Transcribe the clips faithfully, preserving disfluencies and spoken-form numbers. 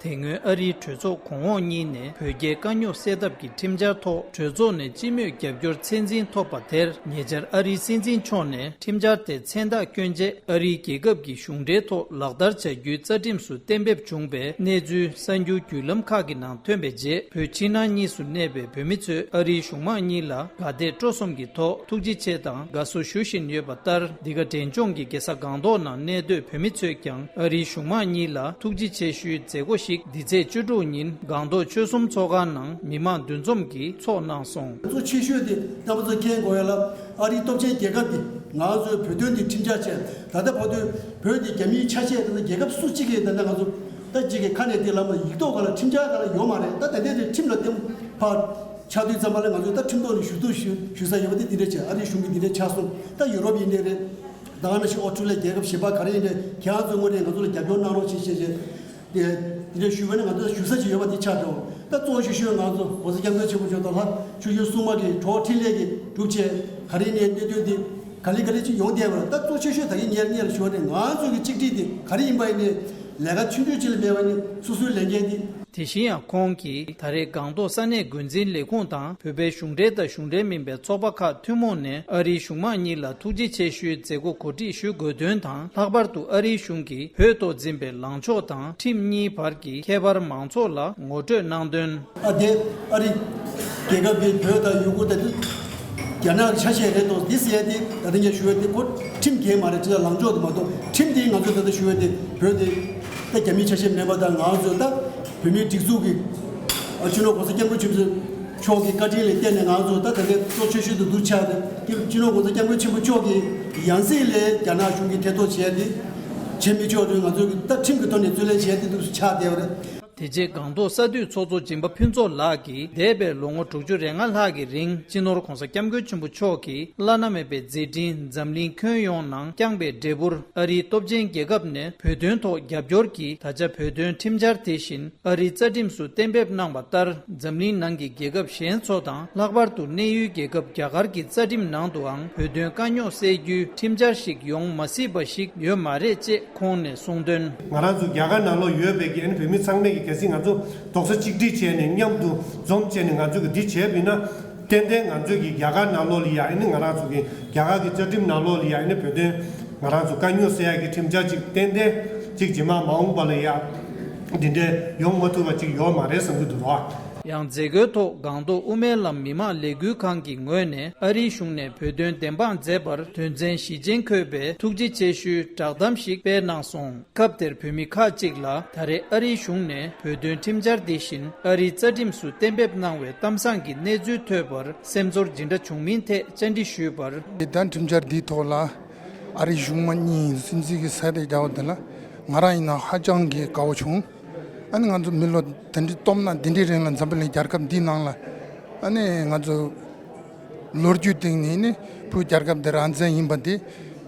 དེ་སྔོན་ཨ་རིའི་གྲོས་ཚོགས་གོང་འོག་གཉིས་ནས་བོད་རྒྱའི་དཀའ་རྙོག་སེལ་ཐབས་ཀྱི་ཁྲིམས་འཆར་ཐོག་གྲོས་ཚོགས་ནས་སྤྱི་མོས་རྒྱབ་སྐྱོར་ཚད་འཛིན་ཐོབ་པ་དེར། ཉེ་ཆར་ཨ་རིའི་སྲིད་འཛིན་མཆོག་ནས་ཁྲིམས་འཆར་དེ་མཚན་རྟགས་བསྐྱོན་རྗེས། ཨ་རིའི་རྒྱལ་ཁབ་ཀྱི་གཞུང་འབྲེལ་ཐོག་ལག་བསྟར་བྱ་རྒྱུའི་རྩ་ཁྲིམས་སུ་གཏན་འབེབས་བྱུང་བའི་གནས་ཚུལ་གསར་འགྱུར་བརྒྱུད་ལམ་ཁག་གི་ནང་ཐོན་པའི་རྗེས། བོད་ཕྱི་ནང་གཉིས་སུ་གནས་པའི་བོད་མི་ཚོས་ཨ་རིའི་གཞུང་མང་གཉིས་ལ་དགའ་དད་སྤྲོ་གསུམ་གྱི་ཐོག་ཐུགས་རྗེ་ཆེ་དང་དགའ་བསུ་ཞུ་བཞིན་ཡོད་པ་ལྟར། འདི་ག་འབྲས་ལྗོངས་ཀྱི་རྒྱལ་ས་སྒང་ཏོག་ནང་གནས་སྡོད་བོད་མི་ཚོས་ཀྱང་ཨ་རིའི་གཞུང་མང་གཉིས་ལ་ཐུགས་རྗེ་ཆེ་ཞུའི་མཛད་སྒོ་ཞིག་འདི་ཚེས་བཅུ་དྲུག་ཉིན་སྒང་ཏོག་ཆོལ་གསུམ་ཚོགས་ཁང་ནང་མི་མང་འདུ་འཛོམས་ཀྱིས་ཚོགས་གནང་སོང་། གཙོ་ཆེ་ཤོས་དེ་རྣམ་པ་ཚོས་མཁྱེན་དགོས་ཡ་ལ། ཨ་རིའི་སྟོབས་ཆེན་རྒྱལ་ཁབ་འདི་ང་ཚོའི་བོད་དོན་འདི་ཁྲིམས་འཆར་བྱས། ད་ལྟ་བར་དུ་བོད་འདི་རྒྱ་མིའི་ཆ་ཤས་དང་རྒྱལ་ཁབ་སུ་གཅིག་གིས་ད་ལྟ་ང་ཚོ་ད་གཅིག་གི་ཁ་ནས་དེ་ལ་མ་ཡིག་ཐོག་ག་ལ་ཁྲིམས་འཆར་ག་ལ་ཡོད་མ་རེད། ད་ད་ལྟའི་དེ་ཁྲིམས་ལ་བརྟེན་པ་ཆགས་དུས་ཙམ་པ་ལ་ང་ཚོས་ད་ཁྲིམས་ཐོག་ནས་ཞུ་གཏུག་ཞུ་ཞུ་ས་ཡོད་པ་དེ་འདི་འདྲ་བྱས། ཨ་རིའི་གཞུང་གིས་འདི་འདྲ་ཆགས་སོང་། ད་ཡུ་རོབ་ཡིན་ནའི་རེད། ད་ག་ནང་བཞིན་ཨོ་སྟྲེ་ལི་ཡ་རྒྱལ་ཁབ་གཞན་པ་ག་རེ་ཡིན་ནའི་ཁྱེད་རང་ཚོའི་ངོས་ནས་ང་ཚོ་ལ་རྒྱབ་སྐྱོར་གནང་རོགས་ཞེས་བཤད་བྱས། དེ་དེ་འདྲ་ཞུས་པ་ནི་ང་ཚོ་ཞུ་ས་ཅིག་ཡོད་པ་དེ་ཆགས་འགྲོ། ད་གཙོ་བོ་ཤོས་ཤོས་ང་ཚོ་༸གོང་ས་༸སྐྱབས་མགོན་ཆེན་པོ་མཆོག་དང་ལྷག་ཆོས་བརྒྱུད་སྲུང་མ་གི་གྲོགས་འཕྲིན་ལས་ཀྱི་སྒྲུབ་བྱེད་ག་རེ་ནས་གནད་དོན་འདི་ག་ལེ་ག་ལེ་ཅིག་ཡོང་བསྡད་པ་རེད། ད་གཙོ་ཆེ་ཤོས་ད་གིན་ཉེར་གཉིས་ལ་ཞུ་བ་ནི་ང་ཚོ་གི་གཅིག་སྒྲིལ་འདི་ག་རེ་ཡིན་པ་ཡིན་ནའི་ལས་ཀ་ཆུང་ཆུང་ཅིག་ལ་མེད་པ་ནི་སོ་སོའི་ལས་འགན་འདི། དེ་བཞིན་ཡང་ཁོང་གིས་ད་རེས་སྒང་ཏོག་ས་གནས་འགོ་འཛིན་ལས་ཁུངས་དང་བོད་པའི་གཞུང་འབྲེལ་དང་གཞུང་འབྲེལ་མིན་པའི་ཚོགས་པ་ཁག་ཐུན་མོང་ནས་ཨ་རིའི་གཞུང་མང་གཉིས་ལ་ཐུགས་རྗེ་ཆེ་ཞུའི་མཛད་སྒོ་གོ་སྒྲིག་ཞུ་དགོས་དོན་དང་། ལྷག་པར་དུ་ཨ་རིའི་གཞུང་གིས་བོད་ཐོག་འཛིན་པའི་ལངས་ཕྱོགས་དང་ཁྲིམས་གཉིས་བར་གྱི་ཁྱད་པར་མང་ཚོགས་ལ་ངོ་སྤྲོད་གནང་དོན། ཨ་དེ་ཨ་རི་རྒྱལ་ཁབ་ཀྱི་བོད་དང་ཡུ་གུར་དང་དེ་རྒྱ་ནག་གི་ཆ་ཤས་རེད་དོ། འདི་ཟེར་ཡ་དེ་ད་ལྟ་ངས་ཞུ་ཡ་དེ་ཁོ་ཁྲིམས་འགལ་མ་རེད། ཅི་ལ་ལངས་ཕྱོགས་དེ་མ་གཏོགས། ཁྲིམས་དེ་ང་ཚོ་ད་ལྟ་ཞུ་ཡ་དེ་བོད་དེ་ད་རྒྱ་མིའི་ཆ་ཤས་མེད་པ་དང་། ང་ཚོ་ད་བོད་མིའི་སྒྲིག་འཛུགས་ཀྱི་ཨ་སྤྱི་ནོར་༸གོང་ས་༸སྐྱབས་མགོན་ཆེན་པོ་མཆོག་གི་བཀའ་དྲིན་ལ་བརྟེན་ནས་ང་ཚོ་ད་ད་ལྟའི་གཙོ་ཆེ་ཤོས་དུ་འདུག་ཆགས་ཏེ། སྤྱི་ནོར་༸གོང་ས་༸སྐྱབས་མགོན་ཆེན་པོ་མཆོག་གི་ཡང་སྲིད་ལས་རྒྱ་ནག་གཞུང་གིས་ཐེ་གཏོགས་བྱས་ཏེ་བྱེད་མི་ཆོག་དུས། ང་ཚོ་གི་ད་ཁྲིམས་ཀྱི་ཐོག་ནས་རྩོད་ལེན་བྱས་ཏེ་འདུག་ཆགས་བསྡད་པ་རེད། དེ་རྗེས་སྒང་ཏོག་ས་འཐུས་ཚོགས་གཙོ་སྦྱིན་པ་ཕུན་ཚོགས་ལགས་ཀྱིས་འདས་པའི་ལོ་ངོ་དྲུག་ཅུ་རེ་ལྔ་ལྷག་གི་རིང་སྤྱི་ནོར་༸གོང་ས་༸སྐྱབས་མགོན་ཆེན་པོ་མཆོག་གིས་བླ་ན་མེད་པའི་མཛད་འཕྲིན་འཛམ་གླིང་ཁྱོན་ཡོངས་ནང་བསྐྱངས་པའི་འབྲས་བུར། ཨ་རིའི་སྟོབས་ཆེན་རྒྱལ་ཁབ་ནས་བོད་དོན་ཐོག་རྒྱབ་སྐྱོར་གྱིས་ད་ཆ་བོད་དོན་ཁྲིམས་འཆར་དེ་བཞིན་ཨ་རིའི་རྩ་ཁྲིམས་སུ་གཏན་འབེབས་གནང་བ་ལྟར། འཛམ་གླིང་ནང་གི་རྒྱལ་ཁབ་གཞན་ཚོ་དང་། ལྷག་པར་དུ་གནས་ཡུལ་རྒྱལ་ཁབ་རྒྱ་གར་གྱི་རྩ་ཁྲིམས་ནང་དུའང་བོད་དོན་དཀའ་རྙོག་སེལ་རྒྱུའི་ཁྲིམས་འཆར་ཞིག་ཡོང་མ་སྲིད་པ་ཞིག་ཡོད་མ་རེད་ཅེས་ཁོང་ནས་གསུངས་དོན། ང་རང་ཚོ་རྒྱ་གར་ནང་ལོགས་ཡོད་པའི་གི་ཨ་ནི་བོད་མི་ཚང་མས་ཀྱི་གལ་སྲིད་ང་ཚོ་རྡོག་རྩ་གཅིག་སྒྲིལ་བྱས་ནས་མཉམ་དུ་འཛོམས་བྱས་ནས་ང་ཚོ་གི་འདི་བྱས་པ་ཡིན་ན། ཏན་ཏན་ང་ཚོ་གི་རྒྱ་གར་ནང་ལོགས་ལ་ཡ་ཨ་ནི་ང་རང་ཚོ་གི་རྒྱ་གར་གི་རྩ་ཁྲིམས་ནང་ལོགས་ལ་ཡ་ཨ་ནི་བོད་དོན་ང་རང་ཚོ་དཀའ་རྙོག་སེལ་ཡག་གི་ཁྲིམས་འཆར་ཅིག་ཏན་ཏན་ཅིག་རྗེས་མ་མ་འོངས་པ་ལ་ཡ་འདི་འདྲའི་ཡོང་མ་ཐུབ་པ་ཅིག་ཡོད་མ་རེད་བསམ་གྱི་འདུག་ར། ཡང་མཛད་སྒོའི་ཐོག་སྒང་ཏོག་དབུ་མའི་ལམ་མི་མང་ལས་འགུལ་ཁང་གི་ངོས་ནས་ཨ་རིའི་གཞུང་ནས་བོད་དོན་བདེན་དཔང་མཛད་པར་དོན་ཚན་བཞི་ཅན་འཁོད་པའི་ཐུགས་རྗེ་ཆེ་ཞུའི་བསྒྲགས་གཏམ་ཞིག་སྤེལ་གནང་སོང་། སྐབས་དེར་བོད་མི་ཁག་ཅིག་ལ་ད་རེས་ཨ་རིའི་གཞུང་ནས་བོད་དོན་ཁྲིམས་འཆར་འདི་བཞིན་ཨ་རིའི་རྩ་ཁྲིམས་སུ་གཏན་འབེབས་གནང་བའི་གཏམ་བཟང་གི་གནས་ཚུལ་ཐོས་པར་སེམས་ཚོར་ཇི་འདྲ་བྱུང་མིན་ཐད་བཅར་འདྲི་ཞུས་པར། དེ་ལྟར་ཁྲིམས་འཆར་འདིའི་ཐོག་ལ་ཨ་རིའི་གཞུང་མང་གཉིས་སྲིད་འཛིན་གྱི་ས་དེ་བརྒྱབ་པ་དེ་ལ་ང་རང་ཡིན་ན་ཧ་ཅང་གི་དགའ་བོ་བྱུང་། ཨ་ནི་ང་ཚོ་མི་ལོ་དེ་འདྲའི་སྟོང་ན་དེ་འདྲའི་རིང་ལ་འཛམ་བུ་གླིང་རྒྱལ་ཁབ་འདིའི་ནང་ལ་ཨ་ནི་ང་ཚོ་ལོ་རྒྱུས་སྟེང་ནས་ནི་བོད་རྒྱལ་ཁབ་འདི་རང་བཙན་ཡིན་པ་འདི་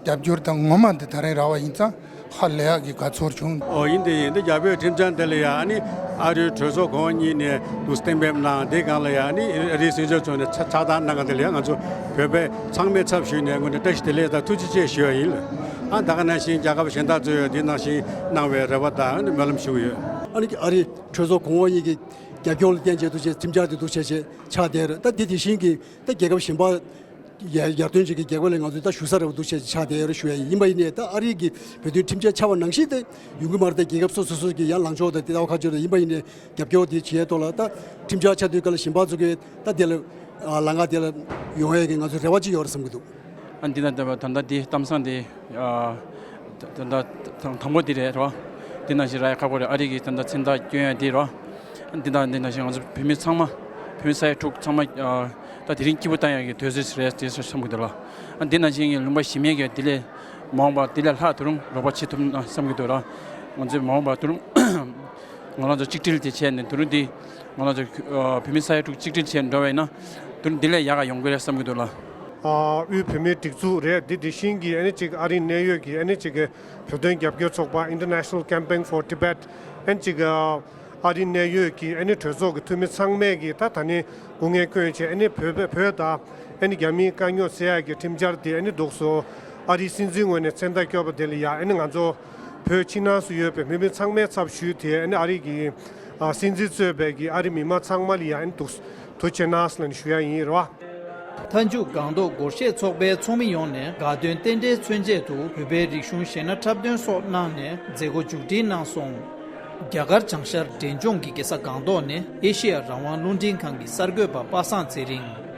རྒྱབ་སྐྱོར་དང་ངོ་མ་འདི་ད་རེས་རག་པ་ཡིན་ཙང་ཧ་ལས་ཡག་གི་དགའ་ཚོར་བྱུང་། ཨོ་ཡིན་དེ་ཡིན་དེ་རྒྱ་བོད་ཁྲིམས་འཆར་འདི་ལ་ཡ་ཨ་ནི་ཨ་རིའི་གྲོས་ཚོགས་གོང་གཉིས་ནས་འདུག་གཏན་འབེབས་གནང་། དེ་སྒང་ལ་ཡ་ཨ་ནི་ཨ་རིའི་སྲིད་འཛིན་ཚོ་ནས་ཕྱག་ཕྱག་བསྟར་གནང་ག་འདི་ལ་ཡ་ང་ཚོ་བོད་པའི་ཚང་མའི་ཚབ་ཞུས་ནས་དངོས་གནས་བཀྲ་ཤིས་བདེ་ལེགས་དང་ཐུགས་རྗེ་ཆེ་ཞུ་ཡ་ཡིན་ལ། ཨ་ད་ག་ནང་བཞིན་རྒྱལ་ཁབ་གཞན་དག་ཚོས་ཡང་འདི་ནང་བཞིན་གནང་བའི་རེ་བ་དང་ཨ་ནི་སྨོན་ལམ་ཞུ་གི་ཡོད། ཨ་ནི་ཨ་རིའི་གྲོས་ཚོགས་གོང་འོག་གཉིས་ཀྱི་རྒྱབ་སྐྱོར་ལ་བརྟེན་བྱས་འདུག་བྱས་ཁྲིམས་འཆར་དེ་འདུག་བྱས་བྱས་ཆགས་བསྡད་རེད། ད་དེ་དེ་བཞིན་གྱི་ད་རྒྱལ་ཁབ་གཞན་པ་ཡར་ཡར་ཐོན་ཅིག་གི་རྒྱལ་ཁབ་ལ་ང་ཚོས་ད་ཞུ་ས་རེད་པ་འདུག་བྱས་ཆགས་བསྡད་ཡོད་རེད་ཞུ་ཡ་ཡིན། ཡིན་པ་ཡིན་ནའི་ད་ཨ་རིའི་གི་བོད་དོན་ཁྲིམས་འཆར་ཆགས་པ་ནང་བཞིན་དེ་ཡོང་གི་མ་རེད། ད་རྒྱལ་ཁབ་སོ་སོ་སོ་གི་ཡར་ལངས་ཕྱོགས་དང་དེ་ལྟ་བ་ཁ་ཕྱོགས་དང་ཡིན་པ་ཡིན་ནའི་རྒྱབ་སྐྱོར་དེ་བྱེད་ཡས་ཐོག་ལ་ད་ཁྲིམས་འཆར་ཆགས་དུས་སྐབས་ལ་གཞན་པ་ཚོ་གི་ད་དེ་ལ་ལམ་ཁ་དེ་ལ་ཡོང་ཡས་ཀྱི་ང་ཚོ་རེ་བ་ཅིག་ཡོད་རེད་བསམ་གྱི་འདུག་ཨ་འདི་ན་ད་ད་ལྟ་འདི་གཏམ་བཟང་འདི་ད་ད་ད་དང་པོ་འདི་རེད་རོ། འདི་ནང་བཞིན་ར་ཡ་ཁག་པོ་རེད། ཨ་རི་གི་ད་ད་མཚན་རྟགས་སྐྱོན་ཡ་འདི་རོ། འདི་དང་འདི་ནང་བཞིན་ང་ཚོ་བོད་མི་ཚང་མ་བོད་མི་ས་ཡ་དྲུག་ཚང་མ་ད་དེ་རིང་སྐྱིད་པོ་བཏང་ཡ་གི་དུས་ཚོད་རེད་དེ་བསམ་གྱི་འདུག་ལ། ཨ་འདི་ནང་བཞིན་གྱི་ལུང་པ་གཞན་མའི་གི་འདི་ལས་མ་འོངས་པ་འདི་ལས་ལྷག་དུ་རུང་རོགས་པ་བྱེད་ཐུབ་ན་བསམ་གྱི་འདུག་ར། ང་ཚོས་མ་འོངས་པ་དུ་རུང་ང་རང་ཚོ་གཅིག་སྒྲིལ་དེ་བྱས་ནས་དུ་རུང་འདི་ང་རང་ཚོ་བོད་མི་ས་ཡ་དྲུག་གཅིག་སྒྲིལ་བྱས་འགྲོ་བས་ན་དུ་རུང་འདི་ལས་ཡག་ག་ཡོང་གི་རེད་བསམ་གྱི་འདུག་ལ། དབུས་བོད་མིའི་སྒྲིག་འཛུགས་རེད། འདི་འདི་བཞིན་གྱི་ཨ་ནི་གཅིག་ཨ་རིའི་གནད་ཡོད་ཀྱི་ཨ་ནི་གཅིག་བོད་དོན་རྒྱབ་སྐྱོར་ཚོགས་པ་International Campaign for Tibet ཨ་ནི་གཅིག་ཨ་རིའི་གནད་ཡོད་ཀྱི་ཨ་ནི་གྲོས་ཚོགས་ཀྱི་འཐུས་མི་ཚང་མས་ཀྱི་ད་ད་ནི་སྐུ་ངལ་བསྐྱོན་བྱས་ཨ་ནི་བོད་བོད་དང་ཨ་ནི་རྒྱ་མིའི་དཀའ་རྙོག་སེལ་ཡག་གི་ཁྲིམས་འཆར་དེ་ཨ་ནི་འདུག་སོ། ཨ་རིའི་སྲིད་འཛིན་ངོས་ནས་མཚན་རྟགས་བསྐྱོན་པ་དེ་ལ་ཡ་ཨ་ནི་ང་ཚོ་ བོད་ཕྱི་ནང་སུ་ཡོད་པའི་བོད་མི་ཚང་མའི་ཚབ་ཞུས་ཏེ་ཨ་ནི་ཨ་རི་གི་ཨ་སྲིད་འཛིན་གཙོས་པའི་གི་ཨ་རི་མི་མང་ཚང་མ་ལ་ཡང་ཨ་ནི་ཐུགས་ཐུགས་རྗེ་གནང་ལབ་ནས་ཞུ་ཡ་ཡིན་རེད་བ། མཐའ་མཇུག་སྒང་ཏོག་སྒོར་གཞས་ཚོགས་པའི་ཚོགས་མི་ཡོངས་ནས་དགའ་སྟོན་རྟེན་འབྲེལ་མཚོན་ཆེད་དུ་བོད་པའི་རིག་གཞུང་གཞས་སྣ་འཁྲབ་སྟོན་སོགས་གནང་ནས་མཛད་སྒོ་མཇུག་སྒྲིལ་གནང་སོང་། རྒྱ་གར་བྱང་ཤར་འབྲས་ལྗོངས་ཀྱི་རྒྱལ་ས་སྒང་ཏོག་ནས་ཨེ་ཤེ་ཡ་རང་དབང་རླུང་འཕྲིན་ཁང་གི་གསར་འགོད་པ་པ་སངས་ཚེ་རིང་།